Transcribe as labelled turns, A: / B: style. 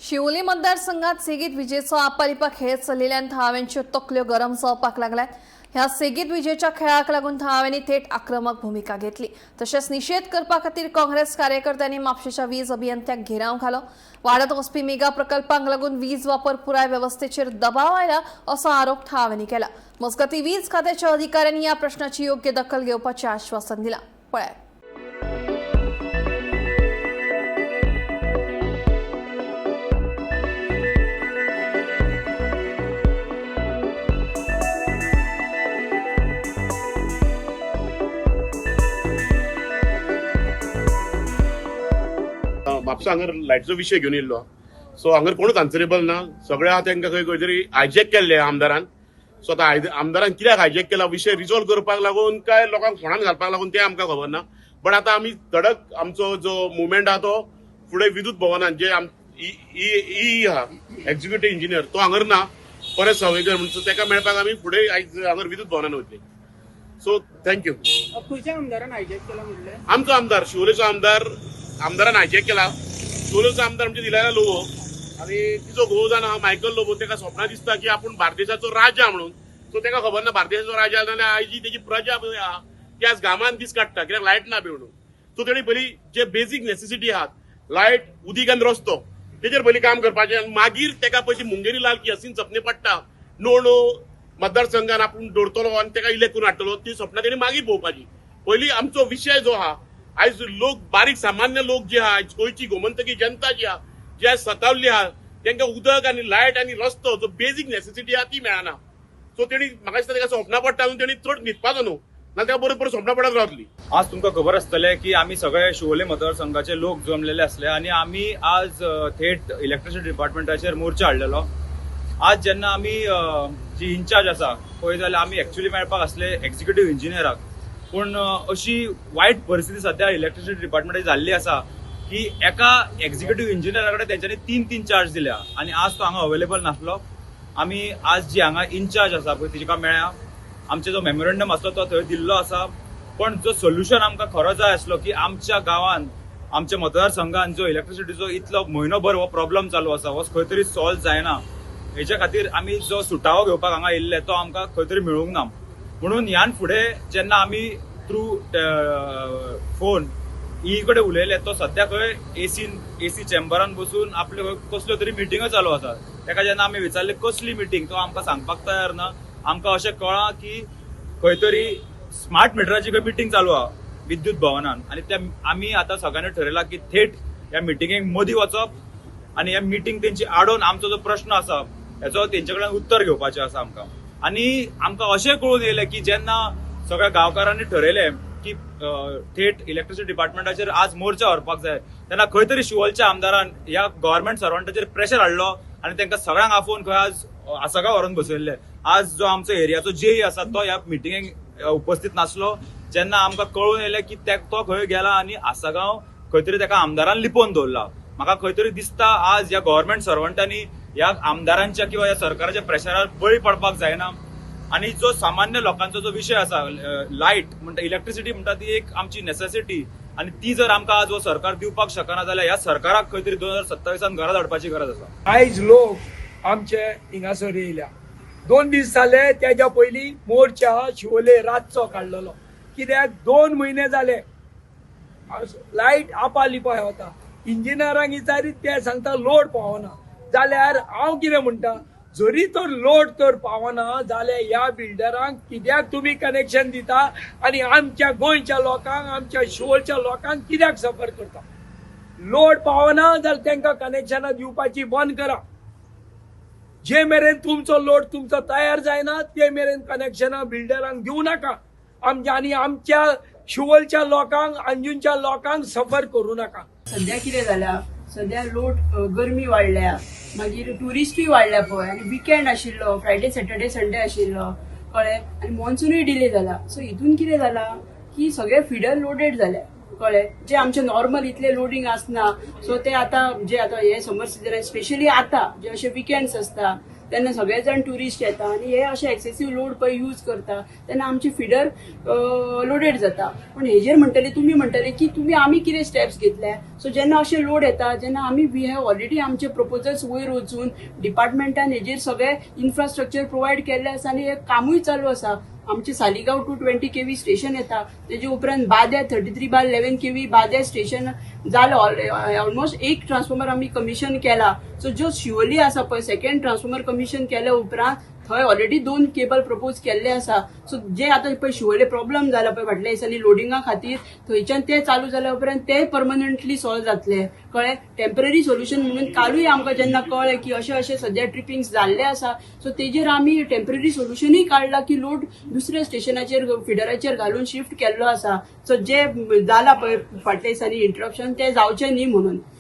A: शिवोली मतदारसंघात सेगीत विजेचो आपालिपा खेळ चलिल्ल्यान थळाव्यांच्यो तकल्यो गरम जावपाक लागल्यात. ह्या सेगीत विजेच्या खेळाक लागून थळाव्यांनी थेट आक्रमक भुमिका घेतली. तशेंच निशेध करपा खातीर काँग्रेस कार्यकर्त्यांनी म्हापशेच्या वीज अभियंत्याक घेराव घालो. वाडत वचपी मेगा प्रकल्पांक लागून वीज वापर पुराय वेवस्थेचेर दबाव आयला असो आरोप थळाव्यांनी केला. मजगतीं वीज खात्याच्या अधिकाऱ्यांनी या प्रश्नाची योग्य दखल घेवपाचें आश्वासन दिलां. पळयात.
B: म्हापसा हांगर लायटीचो विशय घेवन येयल्लो. सो हांगर कोणूच आन्सरेबल ना. सगळे आहा तांकां खंय खंय तरी हायजॅक केल्ले आमदारान. सो आतां आमदारान कित्याक हायजॅक केला, विशय रिजॉल्व करपाक लागून काय लोकांक फोंडान घालपाक लागून तें आमकां खबर ना. बट आतां आमी धडक आमचो जो मुवमेंट आहा तो फुडें विद्युत भवनान जे ई आहा एक्झिक्युटीव इंजिनियर तो हांगर ना, परत सावयकर म्हणून, सो ताका मेळपाक आमी फुडें आयज हांगर विद्युत भवनान वयतले. So thank you.
C: खंयच्या आमदारान हायजॅक केला म्हणलें?
B: आमचो आमदार, शिवोलेचो आमदार, आमदारान हायजॅक केला. शिवोलेचो आमदार म्हणजे दिलायला लोबो आनी तिचो घोव जावन आहा मायकल लोबो. ताका स्वप्नां दिसता की आपूण बार्देशाचो राजा म्हणून. सो ताका खबर ना बार्देशाचो राजा जाल्यार आयजी तेजी प्रजा पळय आहा ती आज घामान दीस काडटा कित्याक लायट ना बी म्हणून. सो तेणी पयलीं जे बेजीक नेसेसिटी आहात, लायट, उदीक आनी रस्तो, तेजेर पयलीं काम करपाचें आनी मागीर ताका पयलीं मुंगेरी लाल की हसीन सपने पडटा नो नो मतदारसंघान आपूण दवरतलो आनी ताका इलेक्ट करून हाडटलो, ती सपनां तेणी मागीर पळोवपाची. पयलीं आमचो विशय जो आहा, आयज लोक बारीक सामान्य लोक जे आहा, आयज गोंयची गोमंतकी जनता जी आहा, जी आयज सतावल्ली आहा, तांकां उदक आनी लायट आनी रस्तो जो बेजीक नेसेसिटी आहा ती मेळना. सो तेणी म्हाका दिसता ताका सपनां पडटा म्हणून तेणी चड न्हिदपाचो न्हू, नाल्यार ताका बरोबर सपनां पडत रावतली.
D: आज तुमकां खबर आसतलें की आमी सगळे शिवोले मतदारसंघाचे लोक जमलेले आसले आनी आमी आज थेट इलेक्ट्रिसिटी डिपार्टमेंटाचेर मोर्चा हाडलेलो. आज जेन्ना आमी जी इन्चार्ज आसा पळय जाल्यार आमी एक्चुली मेळपाक आसले एक्झिक्युटीव इंजिनियराक, पूण अशी वायट परिस्थिती सध्या इलेक्ट्रिसिटी डिपार्टमेंटाची जाल्ली आसा की एका एक्झिक्युटीव इंजिनियरा कडेन तेंच्यांनी 3-3 चार्ज दिल्या आनी आज तो हांगा अवेलेबल नासलो. आमी आज जी हांगा इन्चार्ज आसा पळय तिका मेळ्ळ्या. आमचो जो मेमोरंडम आसलो तो थंय दिल्लो आसा, पण जो सोल्युशन आमकां खरो जाय आसलो की आमच्या गांवांत, आमच्या मतदारसंघान जो इलेक्ट्रिसिटीचो इतलो म्हयनोभर हो प्रॉब्लम चालू आसा हो खंय तरी सॉल्व जायना, हेच्या खातीर आमी जो सुटावो घेवपाक हांगा येयल्ले तो आमकां खंय तरी मेळूंक ना. म्हणून ह्यान फुडें जेन्ना आमी थ्रू फोन ई कडेन उलयले तो सद्या खंय एसी चेंबरान बसून आपल्यो कसल्यो तरी मिटिंगो चालू आसात. ताका जेन्ना आमी विचारले कसली मिटींग, तो आमकां सांगपाक तयार ना. आमकां अशें कळ्ळां की खंय तरी स्मार्ट मिटराची खंय मिटींग चालू आहा विद्युत भवनान आनी त्या आमी आतां सगळ्यांनी ठरयलां की थेट ह्या मिटिंगेक मदीं वचप आनी ह्या मिटींग तेंची आडोवन आमचो जो प्रश्न आसा हेचो तेंचे कडल्यान उत्तर घेवपाचें आसा आमकां. आनी आमकां अशें कळून येयलें की जेन्ना सगळ्या गांवकारांनी ठरयलें की थेट इलेक्ट्रिसिटी डिपार्टमेंटाचेर आज मोर्चा व्हरपाक जाय, तेन्ना खंय तरी शिवोलच्या आमदारान ह्या गव्हर्मेंट सर्वंटाचेर प्रेशर हाडलो आनी तांकां सगळ्यांक आफोवन खंय आज आसगांव व्हरून बसयल्ले. आज जो आमचो एरियाचो जेई आसा तो ह्या मिटिंगेक उपस्थित नासलो. जेन्ना आमकां कळून येयलें की तो खंय गेला आनी आसगांव खंय तरी ताका आमदारान लिपोवन दवरला. म्हाका खंय तरी दिसता आज ह्या गव्हर्मेंट सर्वंटांनी ह्या आमदारांच्या किंवा ह्या सरकाराच्या प्रेशरार बळी पडपाक जायना. आनी जो सामान्य लोकांचो जो विशय आसा, लायट म्हणटा, इलेक्ट्रिसिटी म्हणटा, ती एक आमची नेसेसिटी आनी ती जर आमकां आज हो सरकार दिवपाक शकना जाल्यार ह्या सरकाराक खंय तरी 2027 घरा धाडपाची गरज आसा.
E: आयज लोक आमचे हिंगासर येयल्या. 2 दीस जाले, तेज्या पयलीं मोर्चा शिवोले रातचो काडलेलो, कित्याक 2 म्हयने जाले लायट आपा लिपाय वता. इंजिनियरांक विचारीत ते सांगता लोड पावना. जाल्यार हांव कितें म्हणटा, जरी तर लोड तर पावना जाल्यार ह्या बिल्डरांक कित्याक तुमी कनेक्शन दिता आनी आमच्या गोंयच्या लोकांक, आमच्या शिवोलच्या लोकांक कित्याक सफर करता? लोड पावना जाल्यार तांकां कनेक्शनां दिवपाची बंद करा. जे मेरेन तुमचो लोड तुमचो तयार जायना ते मेरेन कनेक्शनां बिल्डरांक दिवं नाका. आमच्या आनी आमच्या शिवोलच्या लोकांक, अंजुनच्या लोकांक सफर करूं नाका.
C: सध्या कितें जाल्या, सध्या लोड गरमी वाडल्या, मागीर ट्युरिस्टूय वाडल्या पळय, आनी विकेंड आशिल्लो, फ्रायडे सॅटर्डे संडे आशिल्लो, कळ्ळें, आनी मॉन्सुनूय डिले जाला. सो हितून कितें जाला की सगळे फिडर लोडेड जाले, कळ्ळें, जे आमचे नॉर्मल इतले लोडींग आसना. सो ते आतां जे आतां हे समर सिजन स्पेशली आतां जे अशे विकेंड्स आसता तेन्ना सगळे जाण ट्युरिस्ट येता आनी हे अशे एक्सेसीव लोड पळय यूज करता तेन्ना आमचे फिडर लोडेड जाता. पूण हेजेर म्हणटले तुमी म्हणटले की तुमी आमी कितें स्टेप्स घेतले. सो जेन्ना अशे लोड येता जेन्ना आमी we have already आमचे प्रपोजल्स वयर वचून डिपार्टमेंटान हेजेर सगळे इन्फ्रास्ट्रक्चर प्रोवायड केल्ले आसा आनी हे कामूय चालू आसा. आमचे सालिगांव 220 केवी स्टेशन येता, तेजे उपरांत बाद्या 33/11 केवी बाद्या स्टेशन जालो, ऑलमोस्ट एक ट्रान्सफॉर्मर आमी कमिशन केला. सो जो शिवोली आसा पळय, सेकंड ट्रान्सफॉर्मर कमिशन केल्या उपरांत थंय ऑलरेडी दोन केबल प्रपोज केल्ले आसा. सो जे आतां पळय शिवोले प्रॉब्लम जाला पळय फाटल्या दिसांनी लोडिंगा खातीर, थंयच्यान ते चालू जाल्या उपरांत ते परमनंटली सॉल्व जातले, कळ्ळें. टेम्पररी सोल्युशन म्हणून कालूय आमकां जेन्ना कळ्ळें की अशें अशें सद्या ट्रिपिंग्स जाल्ले आसा, सो तेजेर आमी टेम्पररी सोल्युशनूय काडला की लोड दुसऱ्या स्टेशनाचेर फिडराचेर घालून शिफ्ट केल्लो आसा. सो जे जाला पळय फाटल्या दिसांनी इंटरप्शन, ते जावचें न्ही म्हणून.